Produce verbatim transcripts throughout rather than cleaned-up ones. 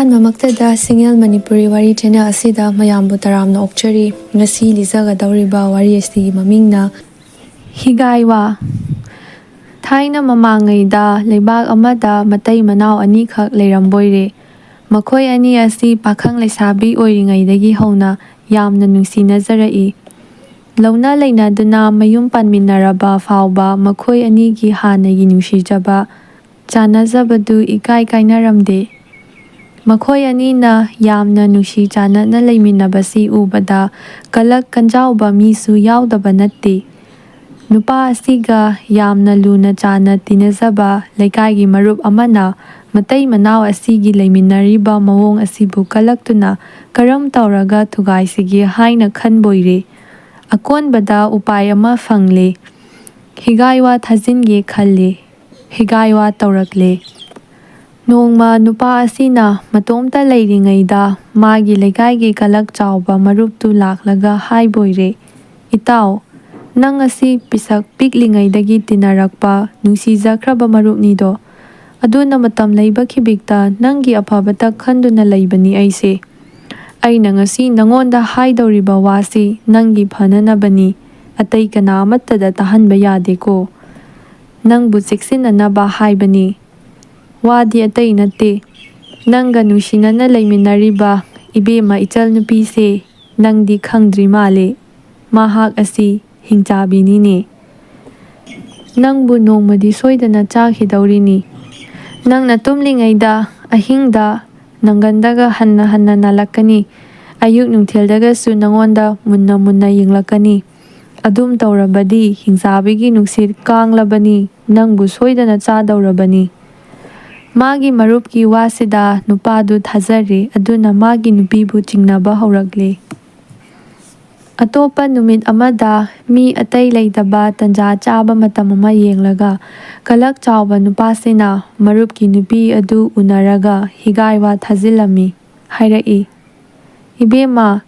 ꯑꯍꯥꯟꯕꯃꯛꯇꯗ ꯁꯤꯡꯉꯦꯜ ꯃꯅꯤꯄꯨꯔꯤ ꯋꯥꯔꯤ ꯆꯦꯅꯦꯜ ꯑꯁꯤꯗ ꯃꯌꯥꯝꯕꯨ ꯇꯔꯥꯝꯅ ꯑꯣꯛꯆꯔꯤ꯫ ꯉꯁꯤ ꯂꯤꯖꯒꯗꯧꯔꯤꯕ ꯋꯥꯔꯤ ꯑꯁꯤꯒꯤ ꯃꯃꯤꯡꯅ ꯍꯤꯒꯥꯏꯋꯥ꯫ ꯊꯥꯏꯅ ꯃꯃꯥꯡꯉꯩꯗ ꯂꯩꯕꯥꯛ ꯑꯃꯗ ꯃꯇꯩ ꯃꯅꯥꯎ ꯑꯅꯤꯈꯛ ꯂꯩꯔꯝꯕꯣꯏꯔꯦ꯫ ꯃꯈꯣꯏ ꯑꯅꯤ ꯑꯁꯤ ꯄꯥꯈꯪ ꯂꯩꯁꯥꯕꯤ ꯑꯣꯏꯔꯤꯉꯩꯗꯒꯤ ꯍꯧꯅ ꯌꯥꯝꯅ ꯅꯨꯡꯁꯤꯅꯖꯔꯛꯏ꯫ ꯂꯧꯅ ꯂꯩꯅꯗꯨꯅ ꯃꯌꯨꯝ ꯄꯥꯟꯃꯤꯟꯅꯔꯕ ꯐꯥꯎꯕ ꯃꯈꯣꯏ ꯑꯅꯤꯒꯤ ꯍꯥꯟꯅꯒꯤ ꯅꯨꯡꯁꯤꯖꯕ, ꯆꯥꯟꯅꯖꯕꯗꯨ ꯏꯀꯥꯏ ꯀꯥꯏꯅꯔꯝꯗꯦ꯫ ꯃꯈꯣꯏ ꯑꯅꯤꯅ ꯌꯥꯝꯅ ꯅꯨꯡꯁꯤ ꯆꯥꯟꯅꯅ ꯂꯩꯃꯤꯟꯅꯕꯁꯤ ꯎꯕꯗ ꯀꯂꯛ ꯀꯟꯖꯥꯎꯕ ꯃꯤꯁꯨ ꯌꯥꯎꯗꯕ ꯅꯠꯇꯦ꯫ ꯅꯨꯄꯥ ꯑꯁꯤꯒ ꯌꯥꯝꯅ ꯂꯨꯅ ꯆꯥꯟꯅ ꯇꯤꯟꯅꯖꯕ ꯂꯩꯀꯥꯏꯒꯤ ꯃꯔꯨꯞ ꯑꯃꯅ ꯃꯇꯩ ꯃꯅꯥꯎ ꯑꯁꯤꯒꯤ ꯂꯩꯃꯤꯟꯅꯔꯤꯕ ꯃꯑꯣꯡ ꯑꯁꯤꯕꯨ ꯀꯂꯛꯇꯨꯅ ꯀꯔꯝ ꯇꯧꯔꯒ ꯊꯨꯒꯥꯏꯁꯤꯒꯦ ꯍꯥꯏꯅ ꯈꯟꯕꯣꯏꯔꯦ꯫ ꯑꯀꯣꯟꯕꯗ ꯎꯄꯥꯏ ꯑꯃ ꯐꯪꯂꯦ꯫ ꯍꯤꯒꯥꯏꯋꯥ ꯊꯥꯖꯤꯟꯒꯦ ꯈꯜꯂꯦ꯫ ꯍꯤꯒꯥꯏꯋꯥ ꯇꯧꯔꯛꯂꯦ꯫ ꯅꯣꯡꯃ ꯅꯨꯄꯥ ꯑꯁꯤꯅ ꯃꯇꯣꯝꯇ ꯂꯩꯔꯤꯉꯩꯗ ꯃꯥꯒꯤ ꯂꯩꯀꯥꯏꯒꯤ ꯀꯂꯛ ꯆꯥꯎꯕ ꯃꯔꯨꯞꯇꯨ ꯂꯥꯛꯂꯒ ꯍꯥꯏꯕꯣꯏꯔꯦ, "ꯏꯇꯥꯎ, ꯅꯪ ꯑꯁꯤ ꯄꯤꯁꯛ ꯄꯤꯛꯂꯤꯉꯩꯗꯒꯤ ꯇꯤꯟꯅꯔꯛꯄ ꯅꯨꯡꯁꯤꯖꯈ꯭ꯔꯕ ꯃꯔꯨꯞꯅꯤꯗꯣ꯫ ꯑꯗꯨꯅ ꯃꯇꯝ ꯂꯩꯕ ꯈꯤꯕꯤꯛꯇ ꯅꯪꯒꯤ ꯑꯐꯕꯇ ꯈꯟꯗꯨꯅ ꯂꯩꯕꯅꯤ ꯑꯩꯁꯦ꯫ ꯑꯩꯅ ꯉꯁꯤ ꯅꯉꯣꯟꯗ ꯍꯥꯏꯗꯧꯔꯤꯕ ꯋꯥꯁꯤ ꯅꯪꯒꯤ ꯐꯅꯅꯕꯅꯤ꯫ ꯑꯇꯩ ꯀꯅꯥ ꯑꯃꯠꯇꯗ ꯇꯥꯍꯟꯕ ꯌꯥꯗꯦꯀꯣ꯫ ꯅꯪꯕꯨ ꯆꯦꯛꯁꯤꯟꯅꯅꯕ ꯍꯥꯏꯕꯅꯤ꯫ ꯋꯥꯗꯤ ꯑꯇꯩ ꯅꯠꯇꯦ꯫ ꯅꯪꯒ ꯅꯨꯡꯁꯤꯅꯅ ꯂꯩꯃꯤꯟꯅꯔꯤꯕ ꯏꯕꯦꯝꯃ ꯏꯆꯜ ꯅꯨꯄꯤꯁꯦ ꯅꯪꯗꯤ ꯈꯪꯗ꯭ꯔꯤ ꯃꯥꯜꯂꯦ꯫ ꯃꯍꯥꯛ ꯑꯁꯤ ꯍꯤꯡꯆꯥꯕꯤꯅꯤꯅꯦ꯫ ꯅꯪꯕꯨ ꯅꯣꯡꯃꯗꯤ ꯁꯣꯏꯗꯅ ꯆꯥꯈꯤꯗꯧꯔꯤꯅꯤ꯫ ꯅꯪꯅ ꯇꯨꯝꯂꯤꯉꯩꯗ ꯑꯍꯤꯡꯗ ꯅꯪꯒꯟꯗꯒ ꯍꯟꯅ ꯍꯟꯅ ꯅꯥꯜꯂꯛꯀꯅꯤ꯫ ꯑꯌꯨꯛ ꯅꯨꯡꯊꯤꯜꯗꯒꯁꯨ ꯅꯉꯣꯟꯗ ꯃꯨꯟꯅ ꯃꯨꯟꯅ ꯌꯦꯡꯂꯛꯀꯅꯤ꯫ ꯑꯗꯨꯝ ꯇꯧꯔꯕꯗꯤ ꯍꯤꯡꯆꯥꯕꯤꯒꯤ ꯅꯨꯡꯁꯤꯠ ꯀꯥꯡꯂꯕꯅꯤ, ꯅꯪꯕꯨ ꯁꯣꯏꯗꯅ ꯆꯥꯗꯧꯔꯕꯅꯤ꯫" ꯃꯥꯒꯤ ꯃꯔꯨꯞꯀꯤ ꯋꯥꯁꯤꯗ ꯅꯨꯄꯥꯗꯨ ꯊꯥꯖꯔꯦ, ꯑꯗꯨꯅ ꯃꯥꯒꯤ ꯅꯨꯄꯤꯕꯨ ꯆꯤꯡꯅꯕ ꯍꯧꯔꯛꯂꯦ꯫ ꯑꯇꯣꯞꯄ ꯅꯨꯃꯤꯠ ꯑꯃꯗ ꯃꯤ ꯑꯇꯩ ꯂꯩꯇꯕ ꯇꯟꯖꯥ ꯆꯥꯕ ꯃꯇꯝ ꯑꯃ ꯌꯦꯡꯂꯒ ꯀꯂꯛ ꯆꯥꯎꯕ ꯅꯨꯄꯥꯁꯤꯅ ꯃꯔꯨꯞꯀꯤ ꯅꯨꯄꯤ ꯑꯗꯨ ꯎꯅꯔꯒ ꯍꯤꯒꯥꯏꯋꯥ ꯊꯥꯖꯤꯜꯂꯝꯃꯤ꯫ ꯍꯥꯏꯔꯛꯏ, "ꯏꯕꯦꯝꯃ,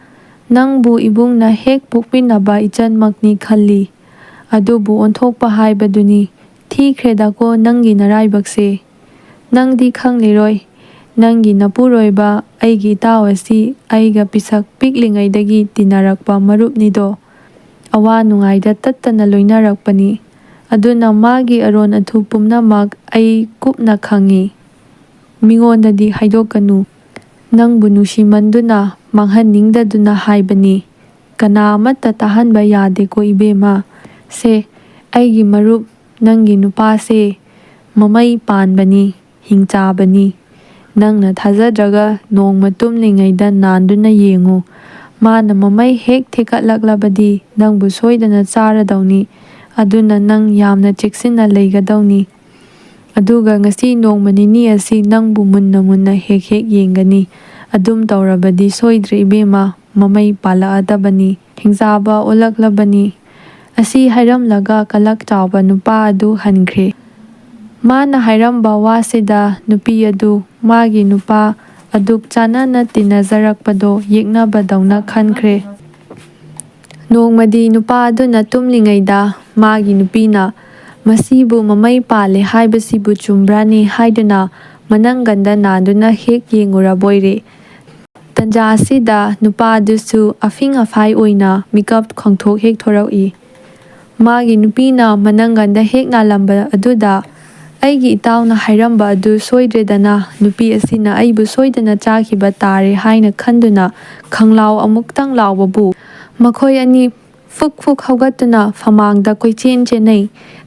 ꯅꯪꯕꯨ ꯏꯕꯨꯡꯅ ꯍꯦꯛ ꯄꯣꯛꯃꯤꯟꯅꯕ ꯏꯆꯟꯃꯛꯅꯤ ꯈꯜꯂꯤ꯫ ꯑꯗꯨꯕꯨ ꯑꯣꯟꯊꯣꯛꯄ ꯍꯥꯏꯕꯗꯨꯅꯤ꯫ ꯊꯤꯈ꯭ꯔꯦꯗꯀꯣ ꯅꯪꯒꯤ ꯅꯔꯥꯏꯕꯛꯁꯦ꯫ ꯅꯪꯗꯤ ꯈꯪꯂꯤꯔꯣꯏ꯫ ꯅꯪꯒꯤ ꯅꯄꯨꯔꯣꯏꯕ, ꯑꯩꯒꯤ ꯏꯇꯥꯎ ꯑꯁꯤ ꯑꯩꯒ ꯄꯤꯁꯛ ꯄꯤꯛꯂꯤꯉꯩꯗꯒꯤ ꯇꯤꯟꯅꯔꯛꯄ ꯃꯔꯨꯞꯅꯤꯗꯣ꯫ ꯑꯋꯥ ꯅꯨꯡꯉꯥꯏꯗ ꯇꯠꯇꯅ ꯂꯣꯏꯅꯔꯛꯄꯅꯤ꯫ ꯑꯗꯨꯅ ꯃꯥꯒꯤ ꯑꯔꯣꯟ ꯑꯊꯨ ꯄꯨꯝꯅꯃꯛ ꯑꯩ ꯀꯨꯞꯅ ꯈꯪꯏ꯫ ꯃꯤꯉꯣꯟꯗꯗꯤ ꯍꯥꯏꯗꯣꯛꯀꯅꯨ꯫ ꯅꯪꯕꯨ ꯅꯨꯡꯁꯤꯃꯟꯗꯨꯅ ꯃꯥꯡꯍꯟꯅꯤꯡꯗꯗꯨꯅ ꯍꯥꯏꯕꯅꯤ꯫ ꯀꯅꯥ ꯑꯃꯠꯇ ꯇꯥꯍꯟꯕ ꯌꯥꯗꯦꯀꯣ ꯏꯕꯦꯝꯃ꯫ ꯁꯦ, ꯑꯩꯒꯤ ꯃꯔꯨꯞ, ꯅꯪꯒꯤ ꯅꯨꯄꯥꯁꯦ ꯃꯃꯩ ꯄꯥꯟꯕꯅꯤ, ꯍꯤꯡꯆꯥꯕꯅꯤ꯫ ꯅꯪꯅ ꯊꯥꯖꯗ꯭ꯔꯒ ꯅꯣꯡꯃ ꯇꯨꯝꯂꯤꯉꯩꯗ ꯅꯥꯟꯗꯨꯅ ꯌꯦꯡꯉꯨ꯫ ꯃꯥꯅ ꯃꯃꯩ ꯍꯦꯛ ꯊꯦꯛꯀꯠꯂꯛꯂꯕꯗꯤ ꯅꯪꯕꯨ ꯁꯣꯏꯗꯅ ꯆꯥꯔꯗꯧꯅꯤ꯫ ꯑꯗꯨꯅ ꯅꯪ ꯌꯥꯝꯅ ꯆꯦꯛꯁꯤꯟꯅ ꯂꯩꯒꯗꯧꯅꯤ꯫ ꯑꯗꯨꯒ ꯉꯁꯤ ꯅꯣꯡꯃ ꯅꯤꯅꯤ ꯑꯁꯤ ꯅꯪꯕꯨ ꯃꯨꯟꯅ ꯃꯨꯟꯅ ꯍꯦꯛ ꯍꯦꯛ ꯌꯦꯡꯒꯅꯤ꯫ ꯑꯗꯨꯝ ꯇꯧꯔꯕꯗꯤ ꯁꯣꯏꯗ꯭ꯔꯦ ꯏꯕꯦꯝꯃ, ꯃꯃꯩ ꯄꯥꯜꯂꯛꯑꯗꯕꯅꯤ, ꯍꯤꯡꯆꯥꯕ ꯑꯣꯜꯂꯛꯂꯕꯅꯤ꯫ ꯑꯁꯤ ꯍꯥꯏꯔꯝꯂꯒ ꯀꯂꯛ ꯆꯥꯎꯕ ꯅꯨꯄꯥ ꯑꯗꯨ ꯍꯟꯈ꯭ꯔꯦ꯫ ꯃꯥꯅ ꯍꯥꯏꯔꯝꯕ ꯋꯥꯁꯤꯗ ꯅꯨꯄꯤ ꯑꯗꯨ ꯃꯥꯒꯤ ꯅꯨꯄꯥ ꯑꯗꯨꯛ ꯆꯥꯟꯅꯅ ꯇꯤꯟꯅꯖꯔꯛꯄꯗꯣ ꯌꯦꯛꯅꯕꯗꯧꯅ ꯈꯟꯈ꯭ꯔꯦ꯫ ꯅꯣꯡꯃꯗꯤ ꯅꯨꯄꯥ ꯑꯗꯨꯅ ꯇꯨꯝꯂꯤꯉꯩꯗ ꯃꯥꯒꯤ ꯅꯨꯄꯤꯅ "ꯃꯁꯤꯕꯨ ꯃꯃꯩ ꯄꯥꯜꯂꯦ ꯍꯥꯏꯕꯁꯤꯕꯨ ꯆꯨꯝꯕ꯭ꯔꯥꯅꯦ?" ꯍꯥꯏꯗꯨꯅ ꯃꯅꯪꯒꯟꯗ ꯅꯥꯟꯗꯨꯅ ꯍꯦꯛ ꯌꯦꯡꯉꯨꯔꯕꯣꯏꯔꯦ꯫ ꯇꯟꯖꯥ ꯑꯁꯤꯗ ꯅꯨꯄꯥ ꯑꯗꯨꯁꯨ ꯑꯐꯤꯡ ꯑꯐꯥꯏ ꯑꯣꯏꯅ ꯃꯤꯀꯞ ꯈꯪꯊꯣꯛ ꯍꯦꯛ ꯊꯣꯔꯛꯏ꯫ ꯃꯥꯒꯤ ꯅꯨꯄꯤꯅ ꯃꯅꯪꯒꯟꯗ ꯍꯦꯛ ꯅꯥꯜꯂꯝꯕ ꯑꯗꯨꯗ, "ꯑꯩꯒꯤ ꯏꯇꯥꯎꯅ ꯍꯥꯏꯔꯝꯕ ꯑꯗꯨ ꯁꯣꯏꯗ꯭ꯔꯦꯗꯅ, ꯅꯨꯄꯤ ꯑꯁꯤꯅ ꯑꯩꯕꯨ ꯁꯣꯏꯗꯅ ꯆꯥꯈꯤꯕ ꯇꯥꯔꯦ" ꯍꯥꯏꯅ ꯈꯟꯗꯨꯅ ꯈꯪꯂꯥꯎ ꯑꯃꯨꯛꯇꯪ ꯂꯥꯎꯕꯕꯨ, ꯃꯈꯣꯏ ꯑꯅꯤ ꯐꯨꯛ ꯐꯨꯛ ꯍꯧꯒꯠꯇꯨꯅ ꯐꯃꯥꯡꯗ ꯀꯣꯏꯆꯦꯟ ꯆꯦꯟꯅꯩ꯫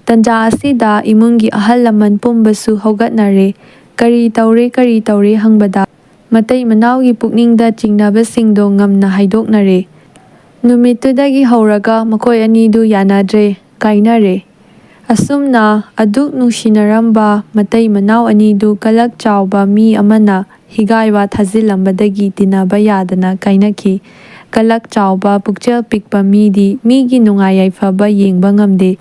ꯇꯟꯖꯥ ꯑꯁꯤꯗ ꯏꯃꯨꯡꯒꯤ ꯑꯍꯜ ꯂꯃꯟ ꯄꯨꯝꯕꯁꯨ ꯍꯧꯒꯠꯅꯔꯦ꯫ ꯀꯔꯤ ꯇꯧꯔꯦ, ꯀꯔꯤ ꯇꯧꯔꯦ ꯍꯪꯕꯗ, ꯃꯇꯩ ꯃꯅꯥꯎꯒꯤ ꯄꯨꯛꯅꯤꯡꯗ ꯆꯤꯡꯅꯕꯁꯤꯡꯗꯣ ꯉꯝꯅ ꯍꯥꯏꯗꯣꯛꯅꯔꯦ꯫ ꯅꯨꯃꯤꯠꯇꯨꯗꯒꯤ ꯍꯧꯔꯒ ꯃꯈꯣꯏ ꯑꯅꯤꯗꯨ ꯌꯥꯅꯗ꯭ꯔꯦ, ꯀꯥꯏꯅꯔꯦ꯫ ꯑꯁꯨꯝꯅ ꯑꯗꯨꯛ ꯅꯨꯡꯁꯤꯅꯔꯝꯕ ꯃꯇꯩ ꯃꯅꯥꯎ ꯑꯅꯤꯗꯨ ꯀꯂꯛ ꯆꯥꯎꯕ ꯃꯤ ꯑꯃꯅ ꯍꯤꯒꯥꯏ ꯋꯥ ꯊꯥꯖꯤꯜꯂꯝꯕꯗꯒꯤ ꯇꯤꯟꯅꯕ ꯌꯥꯗꯅ ꯀꯥꯏꯅꯈꯤ꯫ ꯀꯂꯛ ꯆꯥꯎꯕ, ꯄꯨꯛꯆꯦꯜ ꯄꯤꯛꯄ ꯃꯤꯗꯤ ꯃꯤꯒꯤ ꯅꯨꯡꯉꯥꯏ ꯌꯥꯏꯐꯕ ꯌꯦꯡꯕ ꯉꯝꯗꯦ꯫